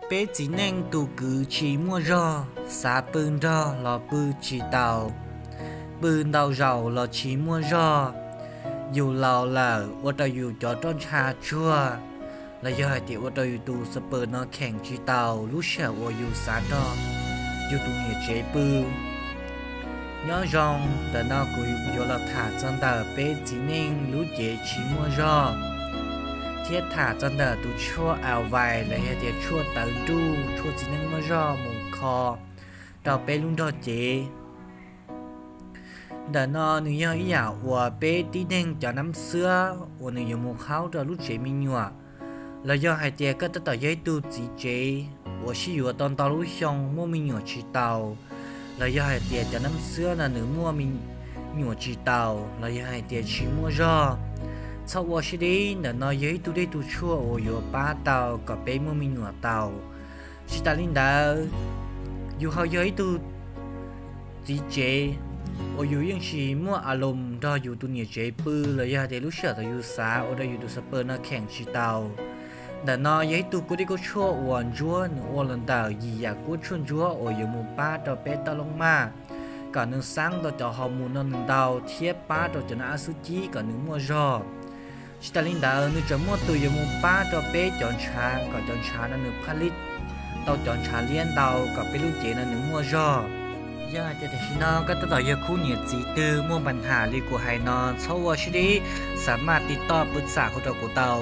Peb txiv neej tus kwv tsis muaj zog, xav pw nrog los pw tsis taus, pw ntau zaus los tsis muaj zog. Yus laus lawm ua rau yus cov roj ntsha tsuag, los yog hais tias ua rau yus tus xab pes no kheem tsis taus lub sij hawm uas yus xav nrog yus tus niam tsev pw. Nyob zoo, ntawm no kuv yuav los tham txog ntawm peb txiv neej lub cev tsis muaj zog, thiab tham txog ntawm tus tshuaj a vais los yog tias tshuaj tawv nruj, tshuaj txiv neej muaj zog mus kho rau peb lub nrog cev. Ntawm no nws yog ib yam uas peb tib neeg cov nab xwab uas nws yuav mus qhaub rau lub tsev me nyuam, los yog hais tias koj tab tom yog ib tug txiv tsev uas sib yuav tau ntau lub xyoo muaj me nyuam tsis taus, los yog hais tias cov nab xwab no nws muaj me nyuam tsis taus los yog hais tias tsis muaj zog, txhob ua siab deb. Ntawm no yog ib tug dej tug tshuaj uas yuav pab tau kom peb muaj me nyuam taus. Tsis tas li ntawd, yus ho yog ib tug txiv tsev uas yus yeej tsis muaj a loos nrog yus tus niam tsev pw los yog hais tias lub sij hawm thaum yus xav ua rau yus tus xab pes no kheem tsis taus. Ntawm no yog ib tug kuab dej kuab tshuaj uas ntsuab, nws ua los ntawm yim yam kuab tshuaj ntsuab uas yuav mus pab rau peb toj loob maj kom nws xaab tau cov hau mus no nws ntau thiab pab rau cov no ab xub cib kom nws muaj zog. Tsis tas li ntawd, nws tseem muaj tus yuav mus pab rau peb cov ntshav kom cov ntshav no nws phaj lij tau cov ntshav liab ntau kom peb lub cev no nws muaj zog. Yog hais tias tam sim no koj tab tom yog khub niam txiv twg muaj npa nham li kuv hais no, txhob ua siab deb, xa maj tiv toj pw xam hauv rau kuv tau.